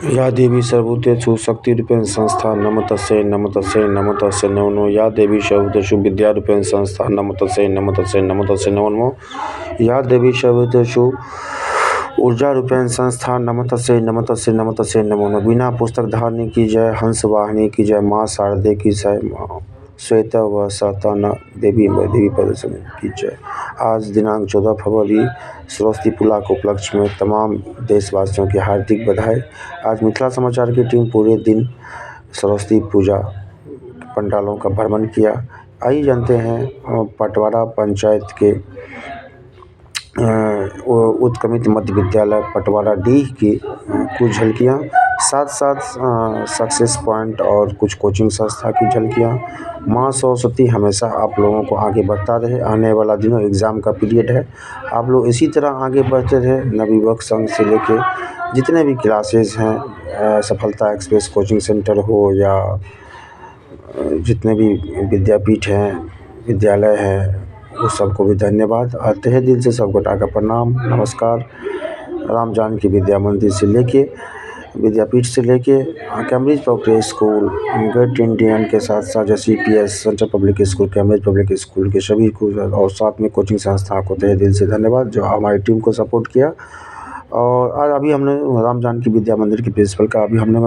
या देवी सर्वभूतेषु शक्तिरूपेण संस्था नमः तस्यै नमः तस्यै नमः तस्यै नमो नमः। या देवी सर्वभूतेषु विद्यारूपेण संस्था नमः तस्यै नमः तस्यै नमः तस्यै नमो नमः। या देवी सर्वभूतेषु ऊर्जा रूपेण संस्था नमः तस्यै नमः तस्यै नमः तस्यै नमो नमः। बिना पुस्तक धारणी की जय, हंस वाहिनी की जय, माँ शारदे की जय, श्वेता व सताना देवी देवी प्रदर्शन की जय। आज दिनांक 14 फरवरी सरस्वती पूजा के उपलक्ष्य में तमाम देशवासियों की हार्दिक बधाई। आज मिथिला समाचार की टीम पूरे दिन सरस्वती पूजा पंडालों का भ्रमण किया। आइए जानते हैं पटवारा पंचायत के उत्क्रमित मध्य विद्यालय पटवारा डीह की कुछ झलकियाँ, साथ साथ सक्सेस पॉइंट और कुछ कोचिंग संस्था की झलकियाँ। माँ सरस्वती हमेशा आप लोगों को आगे बढ़ता रहे। आने वाला दिनों एग्जाम का पीरियड है, आप लोग इसी तरह आगे बढ़ते रहे। नवयुवक संघ से लेके जितने भी क्लासेस हैं, सफलता एक्सप्रेस कोचिंग सेंटर हो या जितने भी विद्यापीठ हैं, विद्यालय हैं, उस सबको भी धन्यवाद और तहे दिल से सब गोटा का प्रणाम नमस्कार। राम जानकी विद्या मंदिर से लेके विद्यापीठ से लेके Cambridge public school, great Indian के साथ साथ जैसे C P S central public school, Cambridge public school के सभी को और साथ में कोचिंग संस्था को तहे दिल से धन्यवाद जो हमारी टीम को सपोर्ट किया। और अभी हमने राम जानकी विद्या मंदिर के प्रिंसिपल का अभी हमने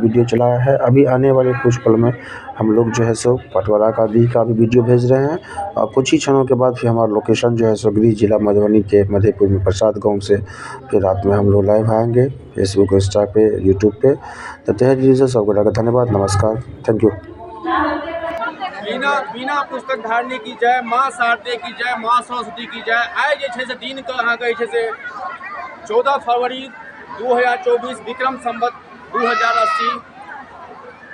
वीडियो चलाया है। अभी आने वाले कुछ पल में हम लोग जो है सो पटवारा का भी वीडियो भेज रहे हैं और कुछ ही क्षणों के बाद फिर हमारा लोकेशन जो है सो गृह जिला मधुबनी के मधेपुर में प्रसाद गाँव से फिर रात में हम लोग लाइव आएंगे फेसबुक, इंस्टा पे, यूट्यूब पे। तो तहे दिल से सब गोटा का धन्यवाद, नमस्कार, thank you. बिना पुस्तक धारणी की जय, माँ शारदे की जय, माँ सरस्वती की जय। आइ जे छै से दिन के अहाँके जे छै से 14 फरवरी 2024 विक्रम संवत 2080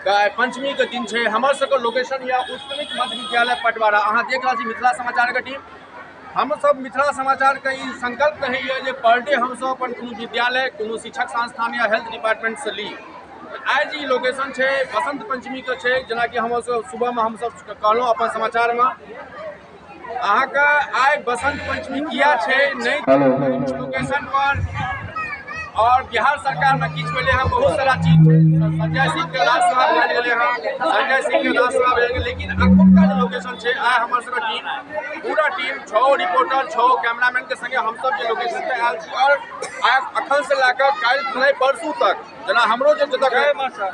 के पंचमी के दिन छै। हमर सबके लोकेशन यऽ उत्क्रमित मध्य विद्यालय पटवारा। अहाँ देख रहल छी मिथिला समाचार के टीम। हमसब मिथिला समाचार के ई संकल्प रहैए जे पर डे हमसब अपन कोनो विद्यालय, कोनो शिक्षक संस्थान या हेल्थ डिपार्टमेंट से ली। आइ जे ई लोकेशन छै बसंत पंचमी के छै, जेनाकि हमसब सुबह में हमसब कहलहुँ अपन समाचार में अहाँके आइ बसंत पंचमी किया छै नहि लोकेशन पर। और बिहार सरकार में किछु भेलै हँ, बहुत सारा चीज छै। संजय सिंह के राज्यसभा भेल गेलै हँ, संजय सिंह के राज्यसभा भेल गेलै, लेकिन अखुनका जे लोकेशन छै आइ हमर सबके टीम, पूरा टीम 6 रिपोर्टर 6 कैमरामैन के संगे हमसब जे लोकेशन पे आयल छी। और आइ अखन से लए कऽ काल्हि नहि परसू तक, जेना हमरो जे जतऽ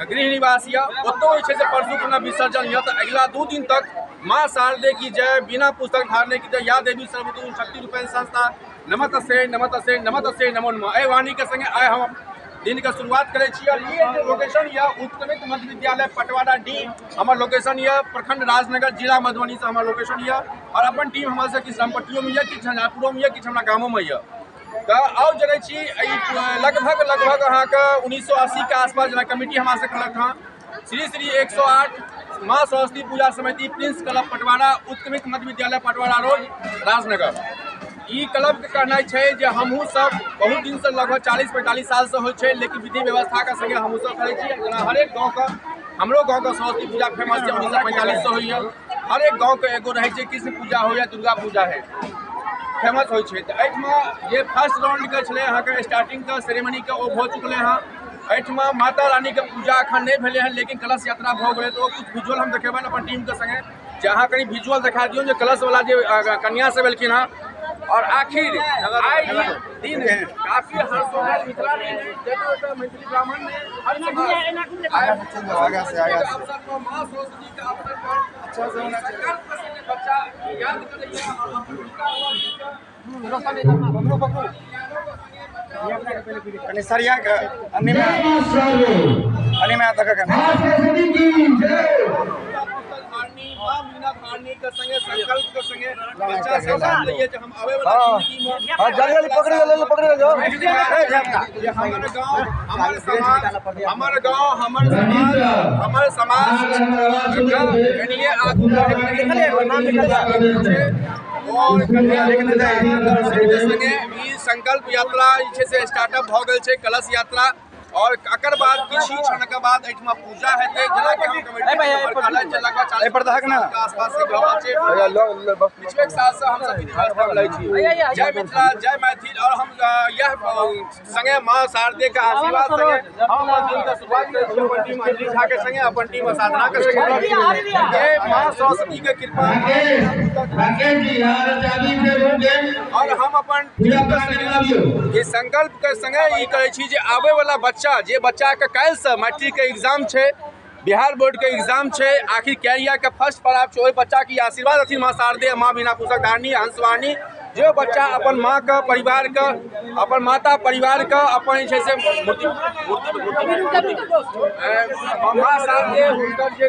गृह निवास यऽ ओतौ जे छै से परसू खुना विसर्जन यऽ, तऽ अगिला 2 दिन तक माँ शारदे की जय, बिना पुस्तक धारणे की जय, या देवी सर्वभूतेषु शक्ति रूपेण संस्था नमः तस्यै नमः तस्यै नमः तस्यै नमो नमः। एहि वाणी के संगे आइ हम दिन के शुरुआत करै छी। और ई जे लोकेशन यऽ उत्क्रमित मध्य विद्यालय पटवारा डी हमर लोकेशन यऽ, प्रखंड राजनगर जिला मधुबनी से हमर लोकेशन यऽ। और अपन टीम हमर सबके किछु रामपट्टियोमे यऽ, किछु झंझारपुरोमे यऽ, किछु हमरा गामोमे यऽ। तऽ आउ जनै छी लगभग लगभग अहाँके 1980 के आसपास जेना कमिटी हमरा सबके कहलक हँ श्री श्री 108 माँ सरस्वती पूजा समिति प्रिंस क्लब पटवारा उत्क्रमित मध्य विद्यालय पटवारा रोड राजनगर। ई क्लब के कहनाइ छै जे हमहूँ सब बहुत दिन से लगभग 40-45 साल से होइ छै, लेकिन विधि व्यवस्था के संगे हमहूँ सब करै छी। जेना हरेक गाँव के, हमरो गाँव के सरस्वती पूजा फेमस छै, 1945 से होइए। हरेक गाँव के एगो रहै छै, कृष्ण पूजा होइए, दुर्गा पूजा है, फेमस होइ छै। तऽ एहिठमा जे फर्स्ट राउंड के छलै अहाँके स्टार्टिंग के सेरेमनी के ओ भऽ चुकलै हँ। एहिठमा माता रानी के पूजा अखन नहि भेलै हँ, लेकिन कलश यात्रा भऽ गेलै। तऽ ओ किछु विजुअल हम देखेबनि अपन टीम के संगे, जे अहाँ कनि विजुअल देखा दियौ जे कलश वाला जे कन्या सब एलखिन हँ। और आखिर आइ दिन काफी हर्षोल्लास मिथिला में मैथिली ब्राह्मण ने हर अवसर पर माँ सरस्वती के अवसर पर संकल्प के बच्चा याद करैया और अपन कनि सरिया के अन्नी में तक कनि के संगे संकल्प के संगे बच्चा सब लइए जे हम आवे वाला जिंदगी में हां जल्दी जल्दी पकड़ ले, पकड़ ले जाओ। हमर गांव हमर समाज, हमर गांव हमर समाज, हमर समाज कनिए आगू बढ़े। और संगे ई संकल्प यात्रा जे छै से स्टार्टअप भऽ गेल छै। कलश यात्रा और एकर बाद किछु ही क्षण के बाद एहिठमा पूजा हेतै। जेनाकि हम कमेटी कहलथि जे लगभग 40 के आसपास के भऽ रहल छै। पिछले एक साल से हम सब विधि व्यवस्था में लै छी। जय मिथिला, जय मैथिल। और हम यह संगे माँ शारदे के आशीर्वाद संगे हम अपन दिन के शुरुआत करै छी, अपन टीम अंजलि झा के संगे, अपन टीम साधना के संगे। जय माँ सरस्वती के कृपा और हम अपन टीम के संगे ई संकल्प के संगे ई कहै छी जे आबै वाला बच्चा, जे बच्चा के काल्हि से मैट्रिक के एग्जाम छै, बिहार बोर्ड के एग्जाम छै, आखिर कैरियर के फर्स्ट पड़ाव छै, ओहि बच्चा के आशीर्वाद अथी माँ शारदे, माँ बिना पुस्तक धारणी हंसवाणी, जे बच्चा अपन माँ के परिवार के, अपन माता परिवार के, अपन जे छै से मूर्ति मूर्ति मूर्ति माँ शारदे हुनकर जे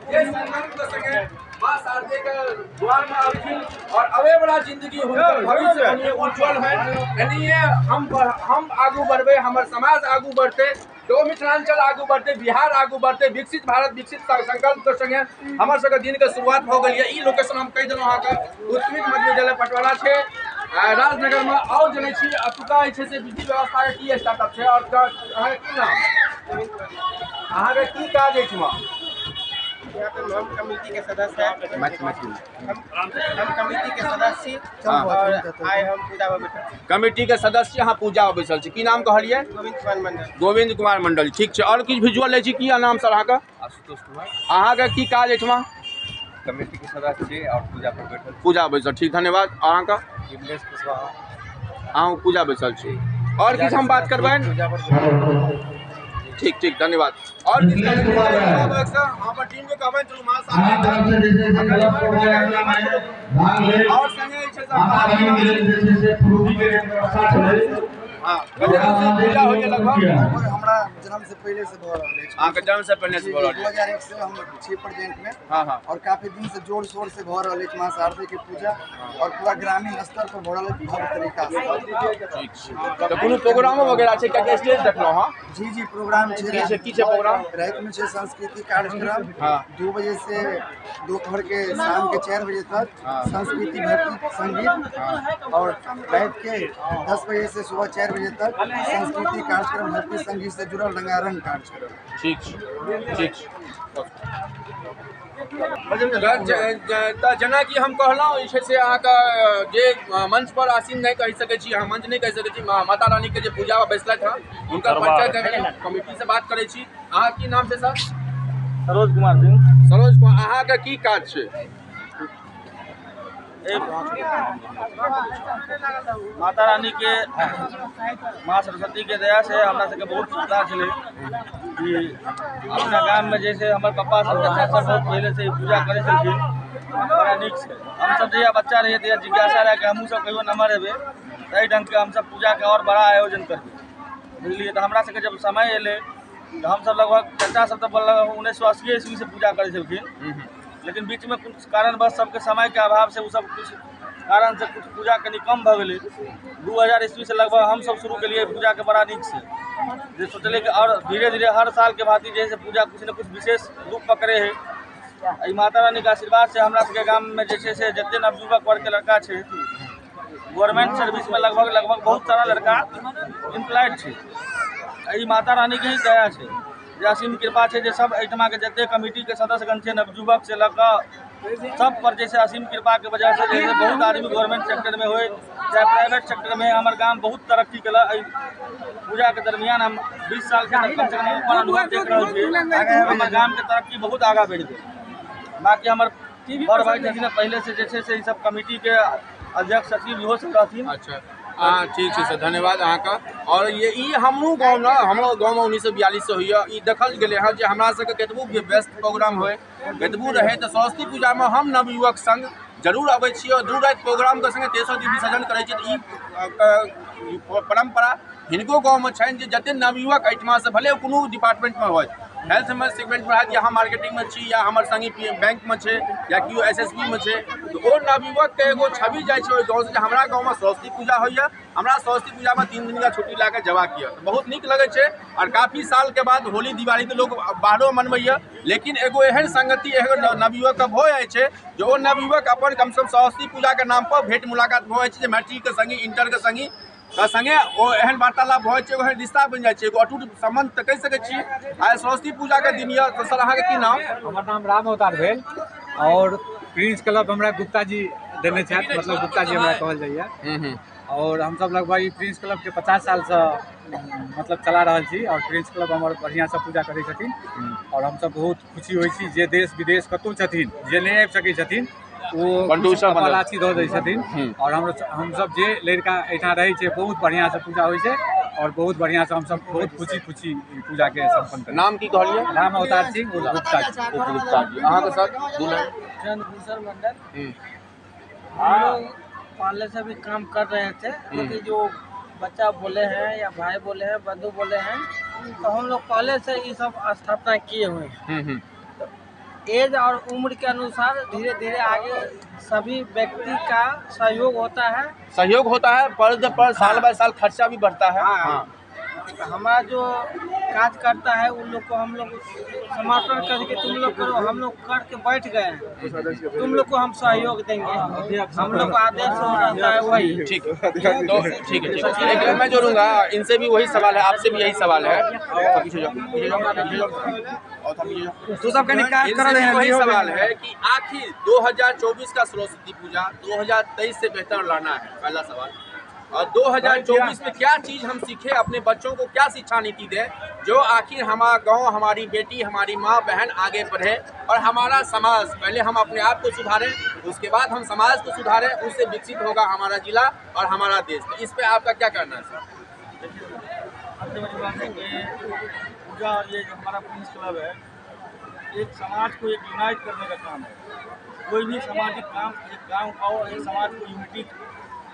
जे संकल्प के संगे माँ शारदे के द्वार में अबथिन और अबे वाला जिंदगी हुनकर भविष्य बनिए उज्जवल है, एनाहिए हम आगू बढ़बै, हमर समाज आगू बढ़तै, तो मिथिलांचल आगू बढ़तै, बिहार आगू बढ़तै, विकसित भारत विकसित संकल्प के संगे हमर सबके दिन के शुरुआत भऽ गेल। ये ई लोकेशन हम कहि देलहुँ अहाँके, उत्क्रमित मध्य विद्यालय पटवारा छै राजनगर में। और जनै छी अतुका जे छै से विधि व्यवस्था के की स्टार्टअप छै। और अहाँके की नाम, अहाँके की काज एहिठमा? यहाँ पे हम कमेटी के सदस्य हैं। हम कमेटी के सदस्य छी और आइ हम पूजा में बैठल छी। कमेटी के सदस्य अहाँ पूजा में बैसल छी। की नाम कहलियै? गोविंद कुमार मंडल। गोविंद कुमार मंडल, ठीक छै। और किछु विजुअल लै छी? की नाम सर अहाँके? आशुतोष कुमार। अहाँके की काज एहिठमा? कमेटी के सदस्य छी और पूजा पर बैठल। पूजा बैसल, ठीक, धन्यवाद। अहाँके? विमलेश कुशवाहा। अहाँ पूजा बैसल छी। और किछु हम बात करबनि? पूजा पर। ठीक ठीक, धन्यवाद। और किछु हम अपन टीम के कहबनि चलू माँ साहब और संगे जे छै से हाँ, कते दिन से पूजा होइए लगभग? हमरा जन्म से पहले से भऽ रहल अछि। अहाँके जन्म से पहले से भऽ रहल अछि। 2001 से हम छी प्रेजेंट में। हाँ हाँ। और काफी दिन से जोर शोर से भऽ रहल अछि माँ शारदे के पूजा और पूरा ग्रामीण स्तर पर भऽ रहल अछि भव्य तरीका से। ठीक छै। तऽ कोनो प्रोग्रामो वगैरह छै? कियाकि स्टेज देखलहुँ हँ। जी जी, प्रोग्राम छै। की छै, की छै प्रोग्राम? राति में छै सांस्कृतिक कार्यक्रम। हाँ। 2 बजे से दोपहर के शाम के 4 बजे तक सांस्कृतिक भक्ति संगीत और रात के 10 बजे से सुबह 4 बजे तक सांस्कृतिक कार्यक्रम भक्ति संगीत से जुड़ल रंगारंग कार्यक्रम। ठीक छै, ठीक छै। तऽ जेनाकि हम कहलहुँ जे छै से अहाँके जे मंच पर आसीन नहि कहि सकै छी, अहाँ मंच नहि कहि सकै छी, माता रानी के जे पूजा में बैसलथि हँ हुनकर परिचय देबै, कमेटी से बात करै छी। अहाँ की नाम छै सर? सरोज कुमार सिंह। सरोज कुमार, अहाँके की काज छै? माता रानी के माँ सरस्वती के दया से हमरा सबके बहुत सुविधा छलै कि अपना गाम में जैसे हमर पप्पा सब चाचा सब बहुत पहले से पूजा करै छलखिन, बड़ा नीक से। हमसब जहिया बच्चा रहियै तहिया जिज्ञासा रहै कि हमहूँ सब कहियो नमहर हेबै एहि ढङ्गके हमसब पूजाके और बड़ा आयोजन करबै, बुझलियै। तऽ हमरा सबके जब समय एलै तऽ हमसब लगभग चाचा सब तऽ 1980 ईस्वी से पूजा करै छलखिन, लेकिन बीच में कुछ कारणवश सबके समय के अभाव से सब कुछ कारण से कुछ पूजा कनि कम भऽ गेलै। 2000 ईस्वी से लगभग हमसब शुरू केलियै पूजा के बड़ा नीक से, जे सोचलियै कि और धीरे धीरे हर साल के भांति जे है पूजा कुछ ने कुछ विशेष रूप पकड़े है। एहि माता रानी के आशीर्वाद से हमरा सबके गाम में जे छै से जते नवयुवक वर्ग के लड़का छै गवर्नमेंट सर्विस में लगभग लगभग बहुत सारा लड़का एम्प्लॉयड छै। एहि माता रानी के ही दया छै जे असीम कृपा छै जे सब एहिठमा के जते कमेटी के सदस्यगण छै नवयुवक से लऽ कऽ सब पर जैसे असीम कृपा के वजह से जैसे बहुत आदमी गवर्नमेंट सेक्टर में होय चाहे प्राइवेट सेक्टर में, हमर गाम बहुत तरक्की केलक। एहि पूजा के दरमियान हम 20 साल के कम से कम अपन अनुभव देख रहल छी, हमर गाम के तरक्की बहुत आगाँ बढ़ि गेल। बाकी हमर बड़ भाई छथिन पहले से जे छै से ई सब कमेटी के अध्यक्ष सचिव इहो सब रहथिन। अच्छा, हाँ ठीक छै सर, धन्यवाद अहाँके। और ये ई हमरो गाँव ने, हमरो गाँवमे 1942 से होइए, ई देखल गेलै हँ जे हमरा सबके कतबो व्यस्त प्रोग्राम होइ कतबो रहै तऽ सरस्वती पूजामे हम नवयुवक संग जरूर अबै छी और 2 राति प्रोग्रामके संगे तेसर दिन विसर्जन करै छी। तऽ ई परम्परा हिनको गाँवमे छनि जे जते नवयुवक एहिठमा से भले कोनो डिपार्टमेंटमे होय हेल्थमे सेगमेंटमे हैत या हम मार्केटिंगमे छी या हमर संगी बैंकमे छै या केओ SSB मे छै, तऽ ओ नवयुवकके एगो छवि जाइ छै ओहि गाँवसँ जे हमरा गाँवमे सरस्वती पूजा होइए, हमरा सरस्वती पूजामे 3 दिनका छुट्टी लए कऽ जेबाक यऽ। बहुत नीक लगै छै। आओर काफी सालके बाद होली दिवाली तऽ लोक बाहरो मनबैए, लेकिन एगो एहन संगति एगो नवयुवकके भऽ जाइ छै जे ओ नवयुवक अपन कमसँ कम सरस्वती पूजाके नामपर भेँट मुलाकात भऽ जाइ छै, जे मैट्रिकके संगी इंटरके संगी तऽ संगे ओ एहन वार्तालाप भऽ जाइ छै, एगो एहन रिश्ता बनि जाइ छै, एगो अटूट सम्बन्ध तऽ कहि सकै छी। आइ सरस्वती पूजाके दिन यऽ, तऽ सर अहाँके की नाम? हमर नाम राम अवतार भेल और प्रिंस क्लब हमरा गुप्ता जी देने छथि, मतलब गुप्ता जी हमरा कहल जाइए। और हमसब लगभग ई प्रिंस क्लब के 50 सालसँ मतलब चला रहल छी और प्रिंस क्लब हमर बढ़िआँसँ पूजा करै छथिन और हमसब बहुत खुशी होइ छी। जे देश विदेश कतहु छथिन, जे नहि आबि सकै छथिन, ओ अपन राशि दऽ दै छथिन। और हमसब जे लड़का एहिठाम रहै छै, बहुत बढ़िआँसँ पूजा होइ छै और बहुत बढ़िआँसँ हमसब बहुत खुशी खुशी पूजाके सम्पन्न करै। नाम की कहलियै? राम अवतार सिंह गुप्ता जी। गुप्ता जी। अहाँके सर? चंद्रभूषण मंडल। हम लोग पहले से भी काम कर रहे थे, क्योंकि जो बच्चा बोले हैं या भाई बोले हैं, बंधु बोले हैं, तो हम लोग पहले से ये सब स्थापना किए हुए हैं। तो एज और उम्र के अनुसार धीरे धीरे आगे सभी व्यक्ति का सहयोग होता है, सहयोग होता है, पर साल बाय साल खर्चा भी बढ़ता है। हाँ। हमारा जो काज करता है उन लोग को हम लोग समर्पण करके तुम लोग करो, हम लोग करके बैठ गए हैं, तुम लोग को हम सहयोग देंगे, हम लोग को आदेश हो रहता है वही। ठीक है, तो ठीक है, ठीक है। एक मैं जोड़ूंगा, इनसे भी वही सवाल है, आपसे भी यही सवाल है। तू सब वही सवाल है कि आखिर 2024 का सरस्वती पूजा 2023 से बेहतर लाना है, पहला सवाल। और 2024 में क्या चीज़ हम सीखे, अपने बच्चों को क्या शिक्षा नीति दें जो आखिर हमारा गांव, हमारी बेटी, हमारी माँ बहन आगे बढ़े और हमारा समाज, पहले हम अपने आप को सुधारें, उसके बाद हम समाज को सुधारें, उससे विकसित होगा हमारा जिला और हमारा देश। तो इस पर आपका क्या करना है सर? देखिए, सबसे बड़ी बात है कि पूजा और ये जो हमारा प्रिंस क्लब है, एक समाज को एक यूनाइट करने का काम है। कोई भी सामाजिक काम एक गाँव का और एक समाज को यूनिटी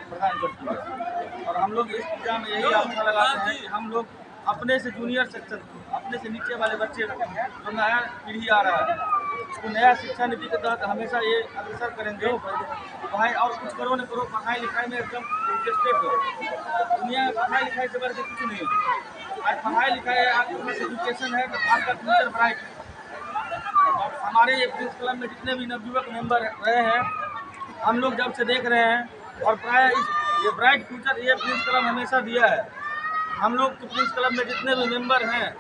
प्रदान करती है। और हम लोग इस पूजा में यही आस्था लगाते हैं कि हम लोग अपने से जूनियर सेक्शन, अपने से नीचे वाले बच्चे जो नया पीढ़ी आ रहा है, उसको नया शिक्षा नीति के तहत हमेशा ये अग्रसर करेंगे कि भाई और कुछ करो न करो, पढ़ाई लिखाई में एकदम इंटरेस्टेड हो। दुनिया में पढ़ाई लिखाई से बढ़ के कुछ नहीं है। आज पढ़ाई लिखाई है, आपके पास एजुकेशन है तो आपका फ्यूचर ब्राइट है। और हमारे ये प्रिंस क्लब में जितने भी नवयुवक मेंबर रहे हैं, हम लोग जब से देख रहे हैं और प्राय इस ये ब्राइट फ्यूचर ये प्रिंस क्लब हमेशा दिया है। हम लोग के प्रिंस क्लब में जितने भी मेंबर हैं,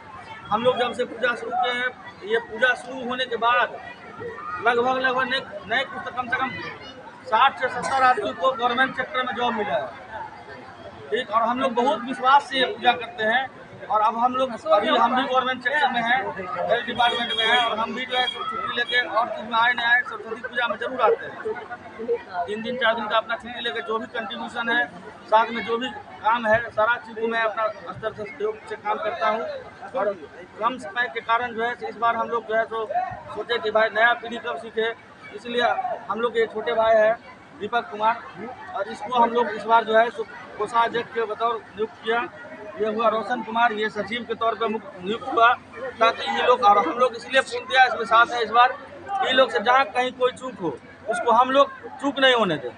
हम लोग जब से पूजा शुरू किए हैं, ये पूजा शुरू होने के बाद लगभग लगभग नए कुछ तो कम से कम 60 से 70 आदमी को गवर्नमेंट सेक्टर में जॉब मिला है। ठीक, और हम लोग बहुत विश्वास से ये पूजा करते हैं। और अब हम लोग अभी हम भी गवर्नमेंट सेक्टर में हैं, हेल्थ डिपार्टमेंट में हैं, और हम भी जो है सब छुट्टी लेके और चीज़ में आए न आए सरस्वती पूजा में जरूर आते हैं। 3 दिन 4 दिन का अपना छुट्टी लेके जो भी कंट्रीब्यूशन है, साथ में जो भी काम है, सारा चीज़ को मैं अपना स्तर से सहयोग से काम करता हूँ। और कम समय के कारण जो है इस बार हम लोग जो है तो सोचे कि भाई नया पीढ़ी कब सीखे, इसलिए हम लोग ये छोटे भाई हैं दीपक कुमार, और इसको हम लोग इस बार जो है सो कोषाध्यक्ष के बतौर नियुक्त किया। ये हुआ रोशन कुमार, ये सचिव के तौर पे नियुक्त हुआ, ताकि ये लोग, और हम लोग इसलिए पूर्णतया इसमें साथ हैं इस बार, ये लोग से जहाँ कहीं कोई चूक हो उसको हम लोग चूक नहीं होने दें,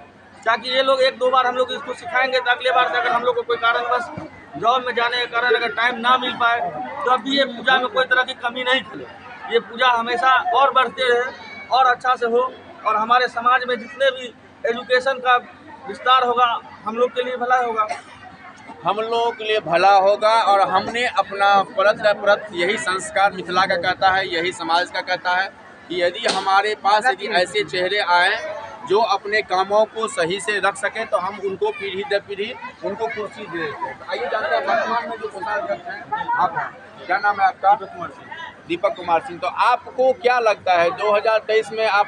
ताकि ये लोग 1-2 बार हम लोग इसको सिखाएंगे तो अगले बार से अगर हम लोग को कोई कारणवश जॉब में जाने के कारण अगर टाइम ना मिल पाए तो अभी ये पूजा में कोई तरह की कमी नहीं खेले, ये पूजा हमेशा और बढ़ते रहे और अच्छा से हो, और हमारे समाज में जितने भी एजुकेशन का विस्तार होगा हम लोग के लिए भला होगा, हम लोगों के लिए भला होगा। और हमने अपना परत दर परत यही संस्कार मिथिला का कहता है, यही समाज का कहता है कि यदि हमारे पास यदि ऐसे चेहरे आए जो अपने कामों को सही से रख सकें तो हम उनको पीढ़ी दर पीढ़ी उनको कुर्सी दे देते हैं। आइए जानते हैं वर्तमान में जो कोषाध्यक्ष हैं आप हैं, क्या नाम है आपका? दीपक कुमार सिंह। दीपक कुमार सिंह, तो आपको क्या लगता है 2023 में आप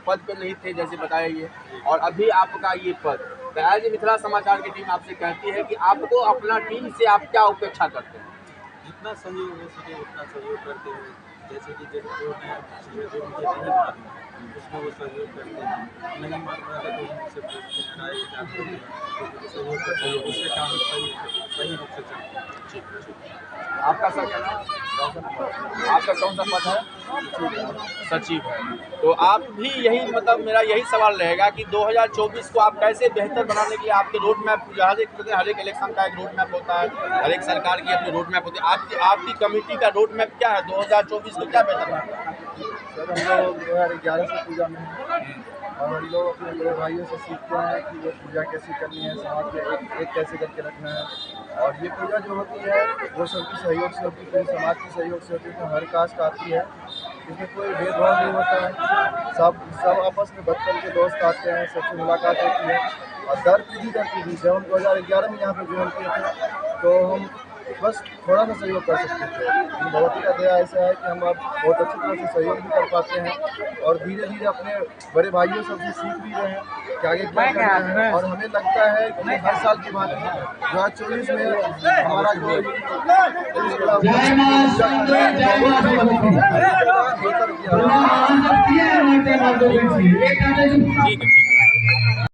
पद पे नहीं थे जैसे बताया ये, और अभी आपका ये पद, तो आज मिथिला समाचार की टीम आपसे कहती है कि आपको अपना टीम से आप क्या उपेक्षा करते हैं? जितना सहयोग हो सके उतना सहयोग करते हुए, जैसे कि जो नया चीज़ है जो मुझे नहीं मालूम है उसमें वो सहयोग करते हैं। नहीं मालूम रहता तो उनसे पूछते हैं, राय विचार करते हैं, तो सहयोग करते हैं, उससे काम सही सही रूप से चलता है। ठीक ठीक। आपका सर क्या नाम? आपका कौन सा पद है? सचिव है। तो आप भी यही, मतलब मेरा यही सवाल रहेगा कि 2024 को आप कैसे बेहतर बनाने के लिए आपके रोड मैप, हर एक इलेक्शन का एक रोड मैप होता है, हर एक सरकार की अपनी रोड मैप होती है, आपकी आपकी कमेटी का रोड मैप क्या है 2024 को क्या बेहतर बनाना है? सर हम लोग 2011 से पूजा में हैं और हम लोग अपने बड़े भाइयों से सीखते हैं कि वो पूजा कैसे करनी है, समाज के एक एक कैसे करके रखना है। और ये पूजा जो होती है वो सबकी सहयोग से होती है, पूरे समाज के सहयोग से होती है। इसमें हर कास्ट आती है, इसमें कोई भेदभाव नहीं होता है। सब सब आपस में बचपन के दोस्त आते हैं, सबसे मुलाकात होती है। और दर पीढ़ी जब हम 2011 में यहाँ पर ज्वाइन किए थे तो हम बस थोड़ा सा सहयोग कर सकते थे, लेकिन भगवती का दया ऐसा है कि हम अब बहुत अच्छी तरह से सहयोग भी कर पाते हैं और धीरे धीरे अपने बड़े भाइयों सबसे सीख भी रहे हैं कि आगे क्या करना है। और हमें लगता है कि हर साल की बात 2024 में हमारा जो बेहतर किया। ठीक है, ठीक है।